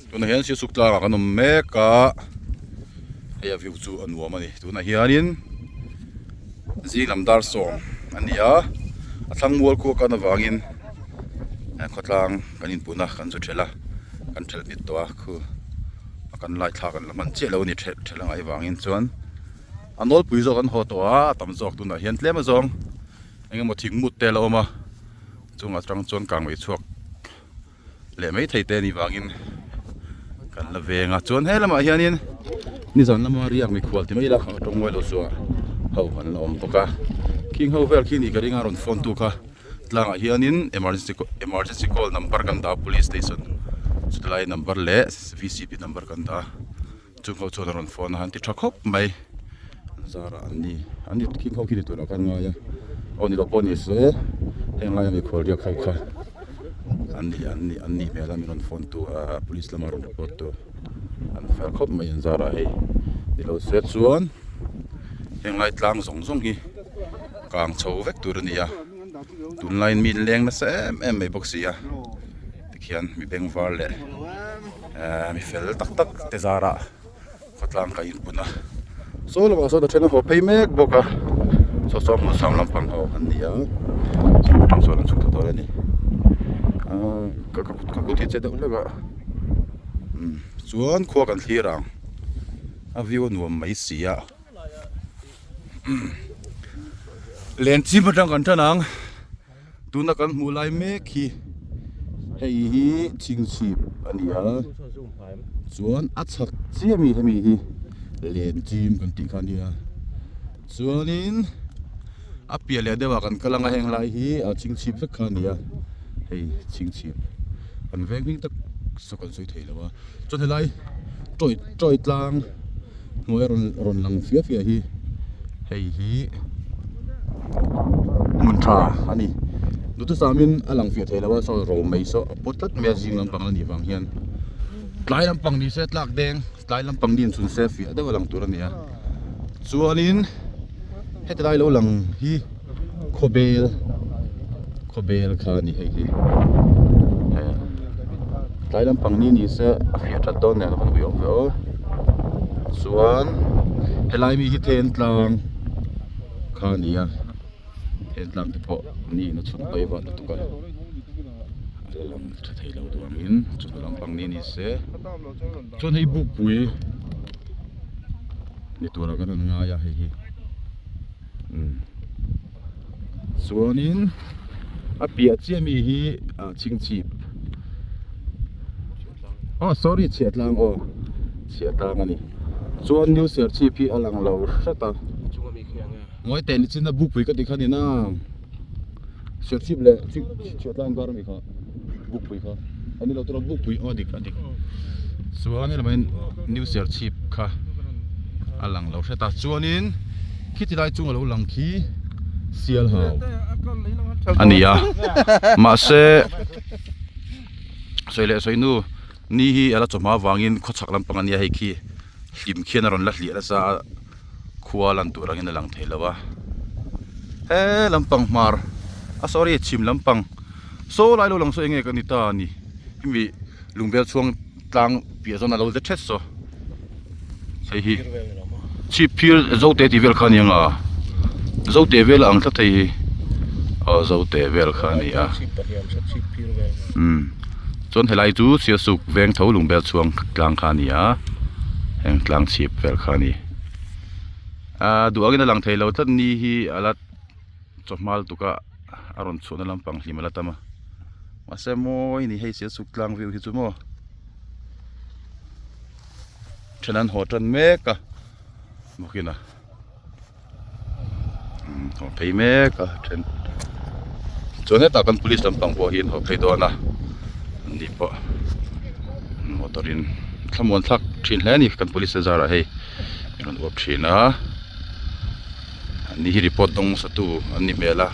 Tunah hian Sialsuk tlangah kan awm mek a, hei a view chu a nuam a ni. Tunah hianin zing lam dar sawm a ni a, a thlang mual khua kan avangin khawtlang kan inpun a, kan zu thelh a, kan thelh hmit tawh a khu a kan lai thlak an la hman chiah lo a ni thelh thelh a ngaih avangin chuan a nawlpui zawk an haw tawh a, a tam zawk tunah hian tlem azawng eng emaw thingmut te a la awm a, chungah atang chuan kangmei chhuak. leh mai thei te a nih vangin kan la veng a chuan he lamah hianin nizan lama riak mikhual ti mai ila a tawng mawi lo chu a ho an la awm bawk a khing ho vel khi nih ka ring a rawn phone tu kha tlangah hianin emergency emergency call number kan dah a police station chutilai number leh V C P number kan dah a. Chung ho chuan a rawn phone a han ti tha khawp mai zarah an ni an ni khing ho khi ni turah khan ngai a aw ni lo pawh ni se heng laia mikhual riak ho kha an ni an ni an nih hmel a min rawn phone tu a police lama rawn report tu an fel khawp mai an zarah hei ni lo se chuan heng lai tlang zawng zawng hi kang chho vek tur a ni a tunlaiin mi an leng nasa em em mai bawk si a tikhian mi bengvar leh. Ehh mi fel tak tak te zarah khawtlang ka inpun a saw lamah sawn a then a haw phei mek bawk a saw saw hmun sang lampang ho an ni a atang sawn an chhuk thla dawn a ni ahh ka ka ka kut hi a che deuh hlek a umm chuan khua kan thlir ang a view a nuam mai si a umm lenchim atang kan tan ang. Tuna kan hmuh lai mek hi hei hi chhingchhip a ni a chuan a chhak chiah mi hemi hi lenchim kan tih kha a nia chuanin a piah leh deuhah kan kal anga heng lai hi a chhingchhip vek kha a ni a hei chhingchhip an veng hming tak saw kan sawi thei lo a chuan helai tawi tawi tlang. Hnuai a rawn rawn lang fia fia hi hei hi hmun tha a ni duhthusam in a lang fiah thei lo a saw ro mai saw a pawt tlat mai a zing lampang la nih vang hian tlai lampang ni se tlak deng tlai lampang ni inchhun se fiah deuh a lang tur a ni a chuanin heti lai lo lang hi khawbel khawbel kha a ni hei hi tlai lampang ni ni se a fiah that dawn nen a van ui awm ve aw chuan helai mi hi then tlang kha a ni a then tlang te pawh ni in a chhun phei vah lutuk a a la lang tha thei lo duh angin chawhnu lampang ni ni se chuan hei bukpui ni turah kan rawn ngai a hei hi. Chuanin a piah chiah mi hi ah chingchip aw sorry chhiahtlang aw chhiahtlang a ni chuan new serchhip hi a lang lo hret a ngawi teh nichin a bukpui ka tih kha ni na serchhip leh chhiahtlang inkar ami kha bukpui kha a ni lo tur a bukpui aw a dik a dik chuan helama hian new serchhip kha a lang lo hret a chuanin khiti lai chung a lo lang khi sial hau a ni a mahse sawi leh sawi nu ni hi a la chawhma avangin khawchhak lampang a nia hei khi hlim khian a rawn la hliah nasa a. Khua lan tur angin a lang thei lo a he lampang hmar a sorry chhim lampang saw lai lo lang saw enge ka ni ta a ni hemi lungbel chhuang tlang piah zawn a lo zet thet saw hei hi chhip phir zote tih vel kha a ni ang a zote vel a ang tlat hei hi aw zote vel kha a ni a umm chuan helai chu sialsuk veng tho lungbel chhuang tlang kha a ni a heng tlang chhip vel kha a ni. Ahh duh angin a lang thei lo tlat ni hi a la chawhma lutuk a a rawn chhuahna lampang hlim a la tam a mahse mawi a ni hei sialsuk tlang view hi chu maw then an haw tan mek a bawkin a. Haw phei mek a then chuan hetah kan police lampang pawh hi an haw phei dawn a an ni pawh motor in thlamuan thlak thin hle a ni kan police te zarah hei an rawn uap thin a an ni hi report dawng hmasa tu an ni hmel a.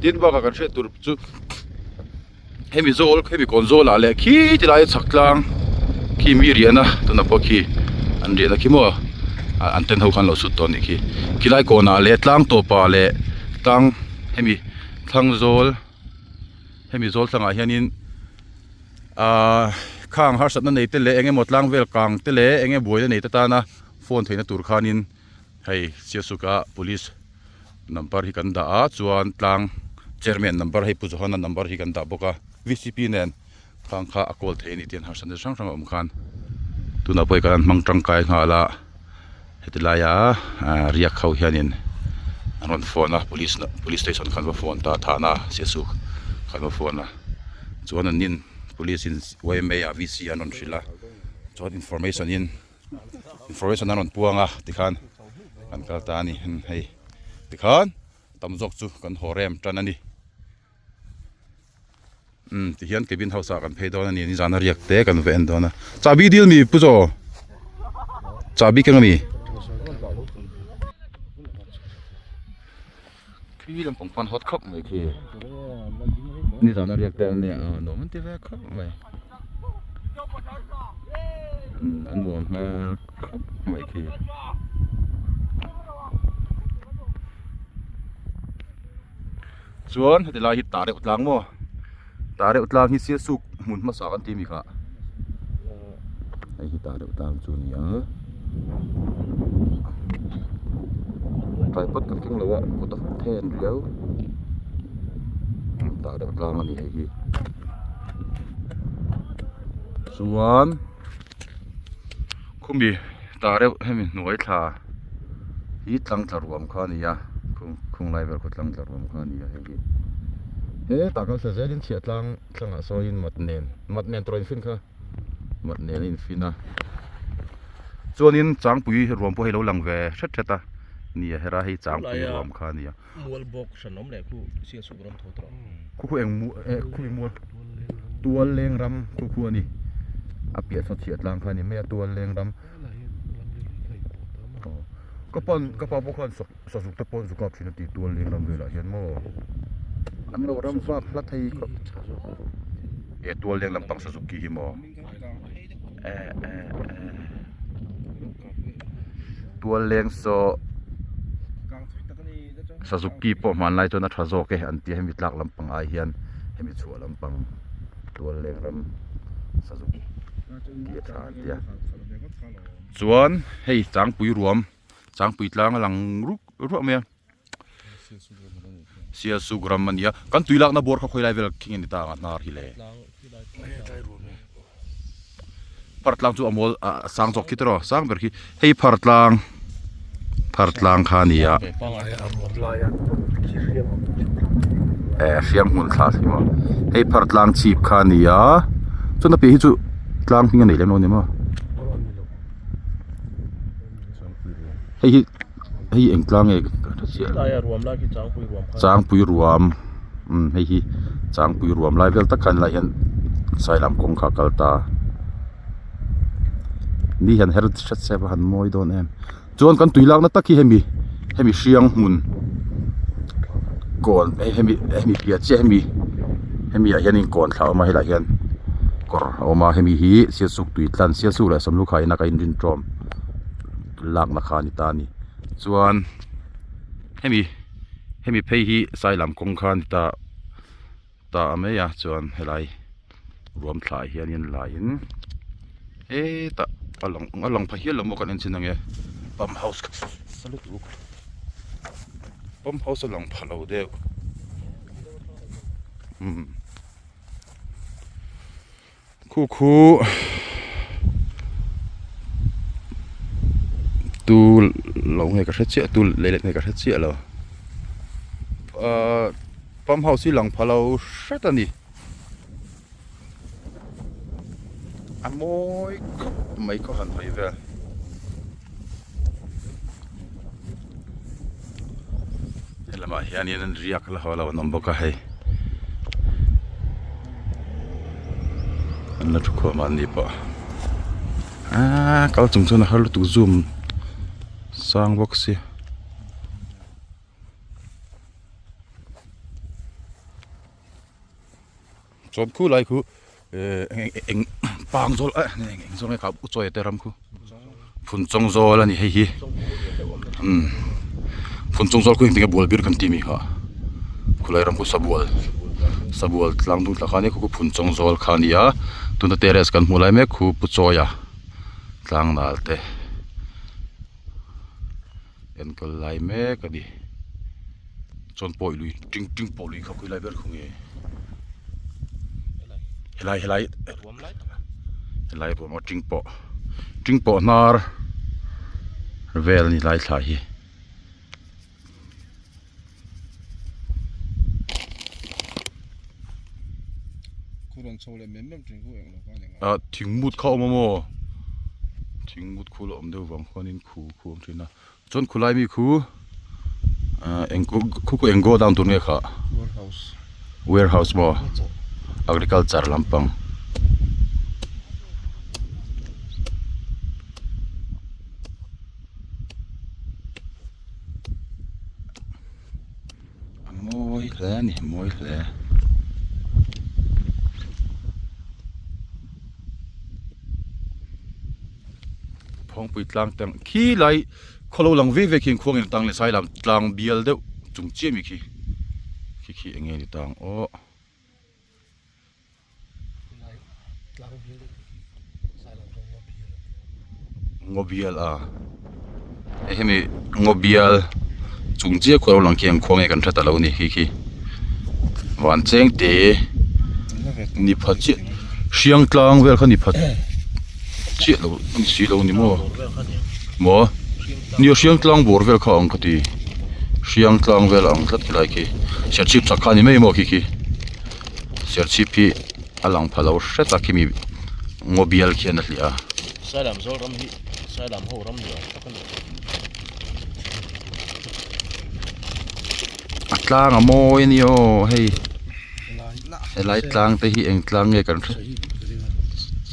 Tin bakah kan hriat tur chu hemi zawl hemi kawn zawlah leh khi ti lai chhak tlang khi mi riahna tunah pawh khi an riahna khi maw. An tent ho khan lo sut tawh a nih khi. Khilai kawnah leh tlang tawpah leh tlang hemi thlang zawl hemi zawl thlangah hianin ahh khang harsatna nei te leh eng emaw tlang vel kang te leh eng emaw buaina nei te tana phone theihna tur khanin hei Sialsuka police number hi kan dah a chuan tlang chairman number hei Pu Johana number hi kan dah bawk a V C P nen. Khang kha a kawl thei a ni tih an harsatna hrang hrang a awm khan tunah pawh hi kan hmang tangkai nghal a heti laia ah riak ho hianin an rawn phone a police police station khan va phone ta thana siasuk khan va phone a chuan an nin police in yma ah v c an rawn hrilh a chuan information in information an rawn puang a tikhan kan kal ta a ni hei tikhan tam zawk chu kan haw rem tan a ni. Umm ti hian cabin house ah kan phei dawn a ni nizan a riak te kan va en dawn a chahbi dil mi pu chaw chahbi keng ami khi lampang khuan hot khawp mai khi nizan a riak te an nia nuam an ti ve khawp mai umm an nuam hmel khawp mai khi. Chuan heti lai hi tah reuh tlang maw tah reuh tlang hi sialsuk hmun hmasa kan ti a mi kha hei hi tah reuh tlang chu a ni a tripod kan keng lo a kut a then riau tah reuh tlang a ni hei hi chuan khumi tah reuh hemi hnuai thla hi tlang tla ruam kha a ni a khung lai vel khaw tlang tla ruam kha a ni a hei hi hetah kal thla zelin chhiah tlang thlangah sawiin mat nen mat nen tawrh infin kha mat nen a infin a chuanin changpui ruam pawh hei lo lang ve hret hret a ni a hera hei changpui ruam kha a ni a. Mual bawk hran awm leh khu Sialsuk ram tho tawh. Khu khu eng mu eh khu eng mual tual leng ram khu khu a ni a piah saw chhiah tlang kha a ni mai a tual leng ram ka pan ka pa pawh khan sazuk te pawh an zuk kap thin a ti tual leng ram velah hian maw an lo ram vak hla thei khawp eh tual leng lampang sazuk ki hi maw eh eh eh tual leng saw. Suzuki pawh hmanlai chuan a tha zawk e an tia hemi tlak lampang ai hian hemi chhuah lampang tual leng ram Suzuki a tha an tia chuan hei changpui ruam changpui tlang a lang ruk ruah mai a Sialsuk ram a ni a kan tui lakna bawr kha khawi lai vel khi nge ni ta ang a hnar hi le. Phar tlang chu a mawl a sang zawk khi tiraw sang ber khi hei phar tlang phar tlang kha a ni a eh hriang hmun thla thli maw hei phar tlang chhip kha a ni a chuan a piah hi chu tlang hming a nei lem lo a ni maw hei hi hei eng tlang nge ka hre chiah lo changpui ruam umm hei hi changpui ruam lai vel tak khan lai hian sailam kawng kha a kal ta ni hian her hret se a va han mawi dawn em chuan kan tui lakna tak hi hemi hemi hriang hmun kawn hemi hemi piah chiah hemi hemi ah hianin kawn thla a awm a helaiah hian kawr a awm a hemi hi sialsuk tui tlan sialsuk leh samlukhai in a ka inrin tawm. Lakna kha a ni ta a ni chuan hemi hemi phei hi sailam kawng kha a ni ta ta mai a chuan helai ruam thla ah hianin laiin hetah a lang a lang pha hial lo maw kan en chin ang e pump house kha sa lutuk pump house a lang pha lo deuh umm. Khu khu tu lo nge ka hre chiah tu lei let nge ka hre chiah lo ahh pump house hi lang pha lo hret a ni a mawi khawp mai khaw han hawi vel. Helamah hianin an riak la haw lo an awm bawk a hei an la thu khawm a an ni pawh aaa kal chung chuan a har lutuk zoom sang bawk sia. Chuan khu lai khu eh eng eng pang zawl eh eng eng zawl nge kha u chawi te ram khu. Phunchawng zawl a ni hei hi umm Phunchawng zawl khu engtin nge bual bir kan tih mi kha khulai ram khu sabual sabual tlang dung thla kha nia khu khu Phunchawng zawl kha a ni a tuna terrace kan hmuh lai mek khu Pu Chawia tlang nal te enkawl lai mek a ni chuan pawih lui ting ting pawh lui kha khawilai ber khu nge helai helai helai ruam a ting pawh ting pawh hnar vel a ni lai thla hi. Ah thing mut kha a awm a maw thing mut khu la awm deuh vang khuanin khu khu a awm thin a chuan khulai mi khu ah eng khu khu eng go down tur nge khah warehouse maw agriculture lampang. A mawi hle a ni mawi hle. Phawngpui tlang te ang khi lai khaw lo lang ve ve khi khuang in tang leh sai lam tlang bial deuh chung chiah mi khi khi khi eng nge ni tang aw. Ngaw bial a hei hemi ngaw bial chung chiah khuar lang khi ang khua nge kan hre ta lo ni khi khi van cheng te ni pha chiah hriang tlang vel kha ni pha chiah lo a ni si lo ni maw maw nia hriang tlang bawr vel kha ang ka ti hriang tlang vel a ang tlat khilai khi serchhip chak kha a ni mai maw khi khi. Serchhip hi a lang pha lo hret a khimi ngaw bial khian a hliah a. Sailam zawl ram hi Sailam ho ram ni awm tak a ni. A tlang a mawi a ni aw hei helai tlang te hi eng tlang nge kan hre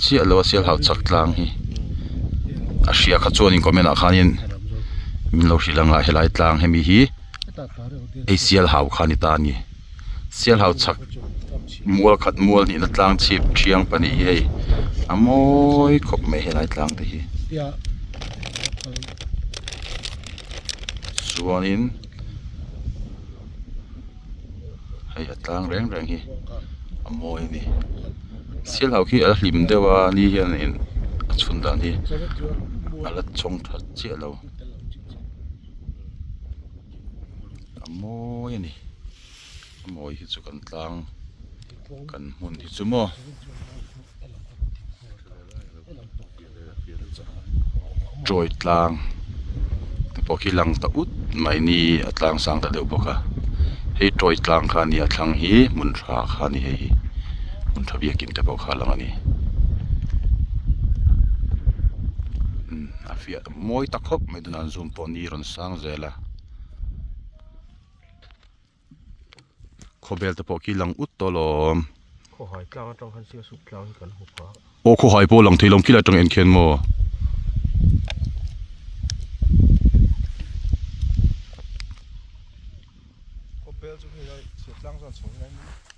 chiah lo a sialhau chak tlang hi a hria kha chuan in comment ah khanin min lo hrilh ang a helai tlang hemi hi hei sialhau kha a ni ta a ni. Sialhau chhak mual khat mual nihna tlang chhip thiang pahnih hi hei a mawi khawp mai helai tlang te hi chuanin hei a tlang reng reng hi a mawi a ni Sialhau khi a la hlim deuh a ni hianin a chhun dan hi a la chawng tha chiah lo. A mawi a ni a mawi hi chu kan tlang kan hmun hi chu maw. Chawi tlang te pawh khi lang ta ut mai ni a tlang sang ta deuh bawk a hei chawi tlang kha a ni a thlang hi hmun tha kha a ni hei hi hmun tha biakin te pawh kha a lang a ni umm a fiah mawi ta khawp mai tunah an zoom pawh ni rawn sang zel a. Khawvel te pawh khi lang ut tawh alawm. Khawhai tlang atang khan Sialsuk tlang hi kan hmu phah. Aw khawhai pawh lang thei lo khilai atang en khian maw.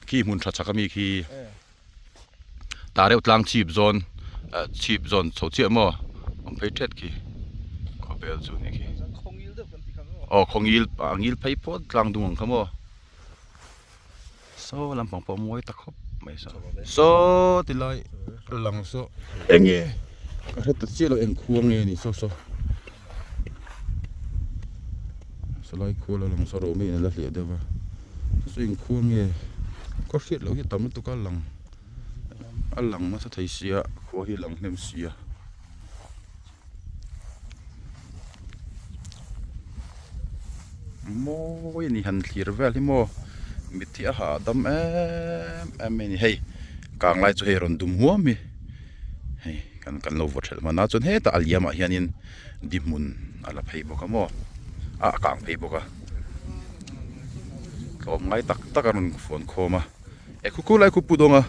Khi hmun tha chak ami khi. Tah reuh tlang chhip zawn ah chhip zawn chho chiah maw awm phei thet khi khawvel chu ni khi aw khawngil a ngil phei phawt tlang dung ang kha maw saw lampang pawh a mawi ta khawp mai saw saw ti lai lang saw eng nge ka hre ta chiah lo eng khua nge ni saw saw sawlai khua lo lang saw ro mai in a la hliah deuh va saw eng khua nge ka hriat loh hi a tam lutuk a lang. A lang nasa thei sia khua hi a lang hnem sia. Mawi a ni han thlir vel hi maw mitthi a hahdam em em mai a ni hei kang lai chu hei a rawn dum huam hi hei kan kan lo vaw thelh hman a chuan hetah a liamah hianin di hmun a la phei bawk a maw ah a kang phei bawk a tlawm ngai tak tak a rawn fuan khawm a. E khu khu lai khu pu dawnga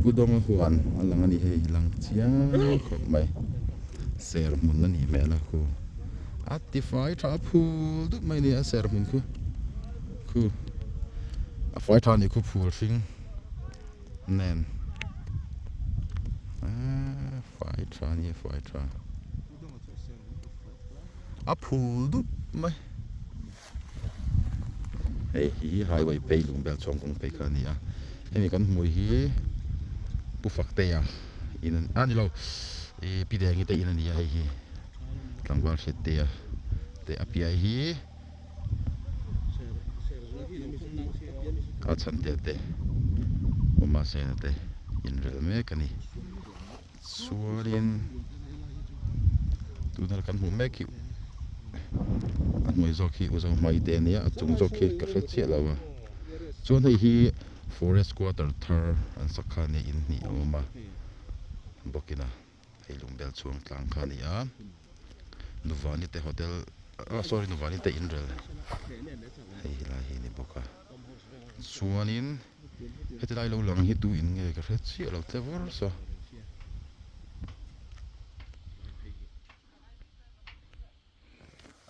pu dawnga huan a lang a ni hei lang chiang khawp mai ser hmun a nih hmel a khu a tifai tha phul dup mai a ni a ser hmun khu khu a fai tha a nih khu phul hring nen aaa fai. Tha a ni a fai tha. A phul dup mai. Hei hi highway phei lungbel chhawng kawng phei kha a ni a. Hemi kan hmuh hi Pu Faktea in a ni lo ih Pi Dengi te in a ni a hei hi tlangval Hriattea te a piah hi a chhantea te Uma Sena te inrel mek a ni. Chuanin tuna kan hmuh mek hi a hnuai zawk hi Uzo hmai te a nia a chung zawk hi ka hre chiah lo a chuan hei hi forest quarter thar an sak kha a nia in hnih a awm a bawkin a hei lungbel chhuang tlang kha a ni a Nuvani te hotel ah sorry Nuvani te inrel hei helai hi a ni bawk a chuanin. Heti lai lo lang hi tu in nge ka hre chiah lo tle vur sa.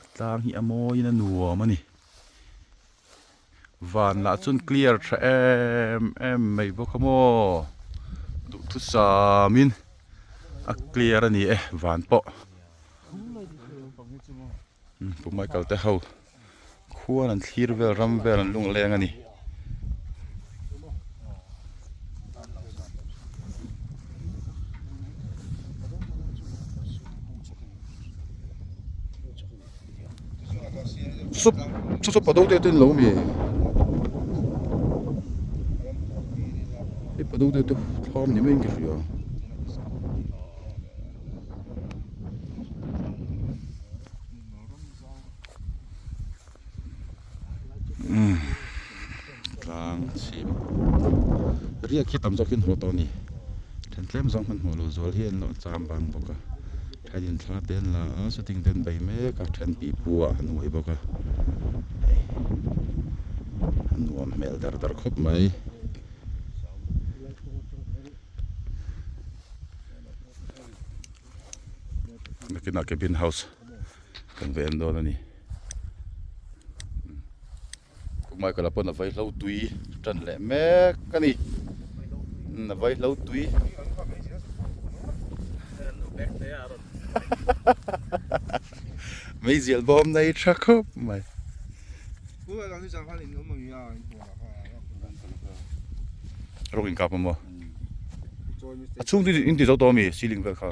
A tlang hi a mawiin a nuam a ni. Van lah chuan clear tha em em mai bawk a maw. Duhthusam in a clear a ni e van pawh. Pu Michael te ho khuan an thlir vel ram vel an lung leng a ni. Sup chu chu pado te ten lo mi hei pado te te thlam ni mai in ka hria. Tlang chhip riak hi tam zawk hi an haw tawh a ni then tlem zawng hmanhmawh lo zual hi an lo cham bang bawk a thenin thla te an la a shooting te an bei mek a then pipu ah an uai bawk a hei a nuam hmel dar dar khawp mai. Nakinah cabin house kan ve en dawn a ni. Pu Michael-a pawn a vaihlo tui tan leh mek a ni. A vaihlo tui. Meizial bawm nei tha khawp mai. Rawng inkap a maw? A chhung chu in ti zo tawh a mi ceiling vel kha?